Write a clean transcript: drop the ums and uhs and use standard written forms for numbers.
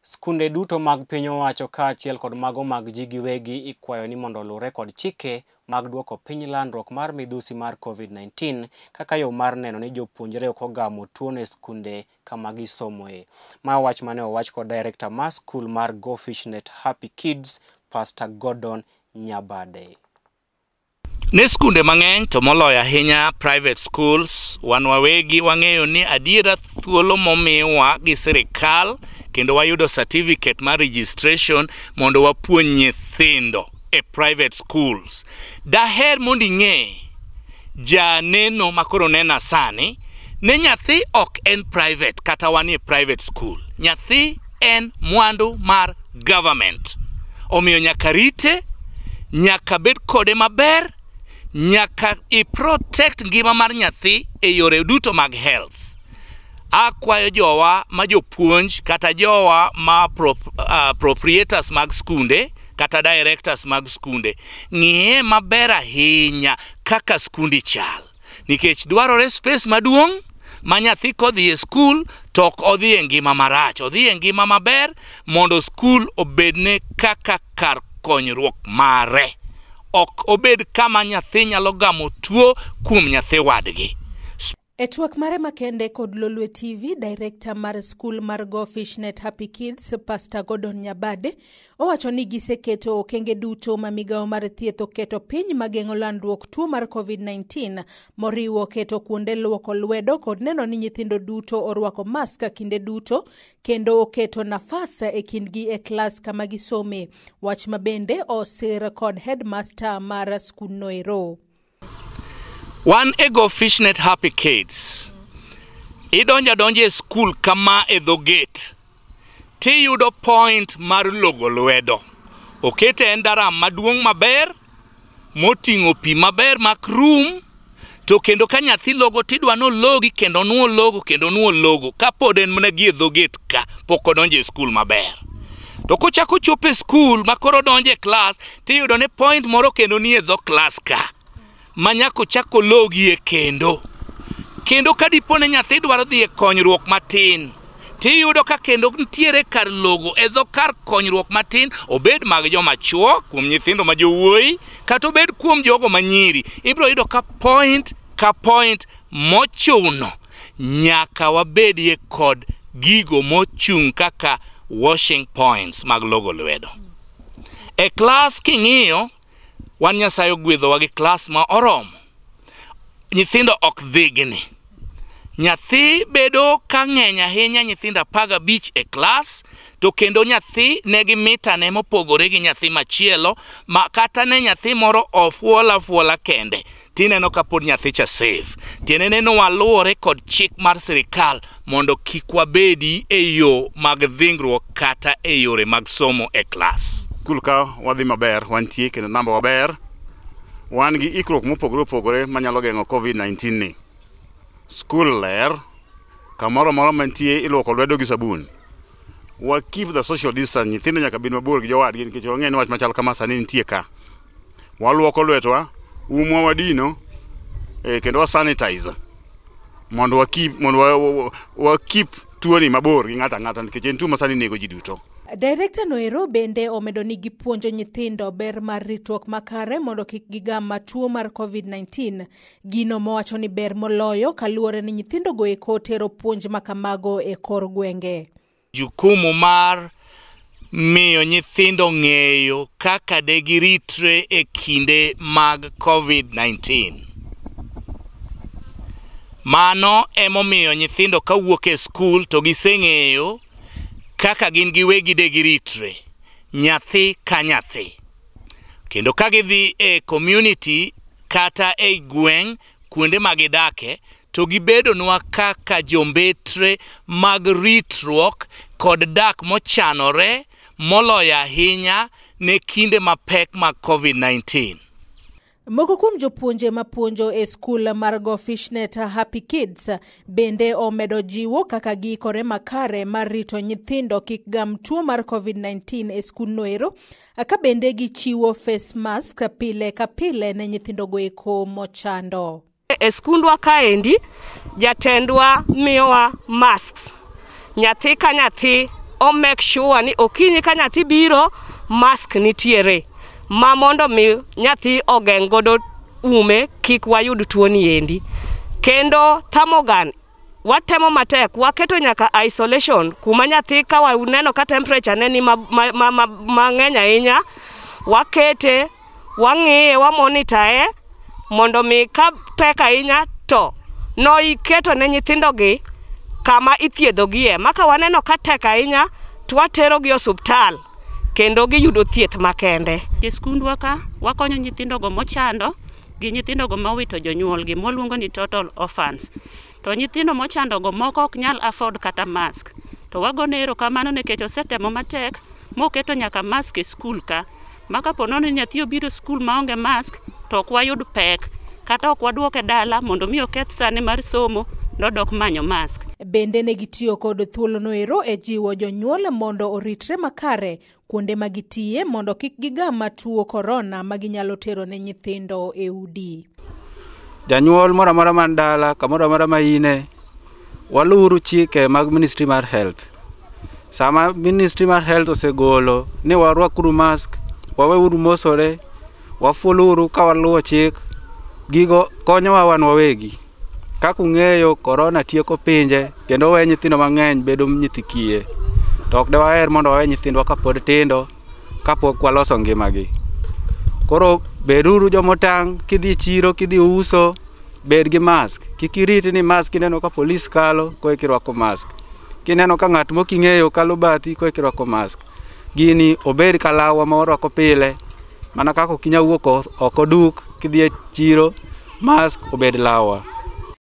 Skunde duto mag piny owacho kaachiel kod mago mag ji giwegi ikwayo ni mondo oluwre kod chike mag duoko piny landruok mar midhusi mar COVID-19 kaka yo mar neno ni jopuonjre ok ogamo tuono e skunde kama gisomoe. Ma wach mane owach kod director mar skul mar Go Fishnet Happy Kids, Pastor Gordon Nyabade. Ne skunde mang'eny to moloyo ahinya private schools, wan wawegi wang'eyo ni adiera thuolo momiwa gi sirikal kendo wayudo certificate mar registration mondo wapuonj nyithindo e private schools. Daher mondo ing'e janeno makoro nena sani ne nyathi ok en private kata wanie private school. Nyathi en mwandu mar government. Omiyo nyaka rite, nyaka bed kode maber, nyaka i protect ngima mar nyathi e yore duto mag health. Akwayo jowa ma jopuonj kata jowa ma proprietors mag skunde kata directors mag skunde ng'iye maber ahinya kaka skundi chal, nikech dwarore space maduong' ma nyathi kodhi e skul to ok odhi e ngima marach, odhi e ngima maber mondo skul obedne kaka kar konyruok mare, ok obed kama nyathi nyalo gamo tuo kuom nyathi wadgi. E twak mare makende kod Lolwe TV, director mar skul mar Go Fishnet Happy Kids, Pastor Gordon Nyabade, owacho ni giseketo okenge duto ma migawo mar thieth oketo piny mageng'o landruok tuo mar COVID-19, moriwo keto kuonde luoko lwedo kod neno ni nyithindo duto orwako mask kinde duto kendo oketo nafas e kindgi e klas kama gisome. Wach ma bende osir kod headmaster mar skundno ero. Wan e Go Fishnet Happy Kids. Idonjo adonja e skul kama e dho gate tiyudo point mar logo lwedo. Okete en daram maduong' maber moting'o pi maber mak rum, to kendo ka nyathi logo tidwa nologi kendo onuo logo kendo onuo logo kapod en mana gi e dho gate ka pok odonjo e skul maber. To kochako chopo e skul ma koro odonjo e klas tiyudo ni point moro kendo nie dho klas ka ma nyaka ochak ologie kendo. Kendo ka dipo ni nyathi dwaro dhi e konyruok matin, tiyudo ka kendo nitiere kar logo e dho kar konyruok matin, obed mag joma chuo kuom nyithindo ma jowuoyi kata obed kuom jogo ma nyiri. Ibiro yudo ka point ka point mochuno nyaka wabedie kod gigo mochung' kaka washing points mag logo lwedo. E klas king'iyo, wan Nyasaye ogwedhowa gi klas ma oromo. Nyithindo ok dhigni. Nyathi bedo ka ng'eny ahinya nyithindo 15 e klas, to kendo nyathi nigi mitane mopogore gi nyathi machielo, ma kata ne nyathi moro ofuola fuola kende, tineno ka pod nyathi cha safe. Tiende ni waluwore kod chik mar sirikal mondo kik wabedi e yo mag dhingruok kata e yore mag somo e klas. Skul ka wadhi maber, wantie kendo namba waber. Wan gi ikruok mopogore opogore manyalo geng'o COVID-19 ni. Skul ler, kamoro amora mantie iluoko lwedo gi sabun. Wa keep the social distance, nyithindo nyaka bed mabor gi jowadgi nikech wang'eyo ni wach machal kama sani nitie ka. Waluoko lwetwa, umwa wadino, kendo wa sanitize mondo wa keep, mondo wa keep tuoni mabor gi ng'ato ang'ata nikech en tuo ma sani nego ji duto. Director noero bende omedo ni gipuonjo nyithindo ber mar ritruok makare mondo kik gigam tuo mar COVID-19. Gino mowacho ni ber moloyo kaluwore ni nyithindo go eko tero puonj makamago e kor gwenge. Jukumu mar miyo nyithindo ng'eyo kaka de giritre e kinde mag COVID-19. Mano emomiyo nyithindo kawuok e skul to giseng'eyo kaka gin giwegi de giritre, nyathi ka nyathi. Kendo ka gidhi e community kata e gweng' kuonde ma gidake, to gibedonwa kaka jombetre mag ritruok kod dak mochanore moloyo ahinya ne kinde mapek mag COVID-19. Moko kuom jopuonje mapuonjo e skul mar Go Fishnet Happy Kids bende omedo jiwo kaka giikore makare mar rito nyithindo kik gam tuo mar COVID-19 e skundno ero, ka bende gichiwo face mask pile ka pile ne nyithindo go eko mochando. E skundwa kaendi, jatendwa miyowa masks. Nyathi ka nyathi O make sure ni okinyi ka nyathi biro, mask nitiere ma mondo mi nyathi ogeng' godo ume kik wayud tuoni endi. Kendo thermogun watemo matek, waketo nyaka isolation kuma nyathi ka waneno ka temperature ne ni mang'eny ma ahinya, wakete, wang'iye, wamonitae mondo mi ka pek ahinya to no iketo ne nyithindogi kama ithiedhogie. Ma ka waneno ka tek ahinya to waterogi osuptal kendo giyudo thieth makende. E skundwa ka wakonyo nyithindogo mochando gi nyithindogo mowito jonyuolgi mwaluongo ni total orphans. To nyithindo mochandogo moko ok nyal afford kata mask. To wagone erokamano nikech osetemo matek moketo nyaka mask e skul ka. Ma kapo nono ni nyathi obiro skul maonge mask to ok wayud pek kata ok waduoke dala mondo mi oketh sane mar somo nodok manyo mask. Bende ne gitiyo kod thuolono ero e jiwo jonyuol mondo oritre makare kuonde ma gitiye mondo kik gigam tuo korona ma ginyalo tero ne nyithindo e udi. Janyuol moro amora man dala, kamoro amora ma ine, waluwuru chike mag Ministry mar Health. Sama Ministry mar Health osegolo ni warwakuru mask, waweuru mosore, wafuluru ka waluwo chik, gigo konyowa wan wawegi. Kaka ung'eyo, korona tieko pinje kendo weyo nyithindo mang'eny bedo nyithi kiye. To ok dewaher mondo wawe nyithindwa kapod tindo kapok waloso ngimagi. Koro beduru jomotang', kidhi chiro, kidhi uso, bed gi mask. Kik irit ni mask ineno ka polis kalo koeka irwako mask. Kineno ka ng'at moking'eyo kalo bathi koeka irwako mask. Gini obed ka lawwa ma warwako pile, mana kaka ok inyal wuok oko duk kidhi e chiro, mask obed lawwa.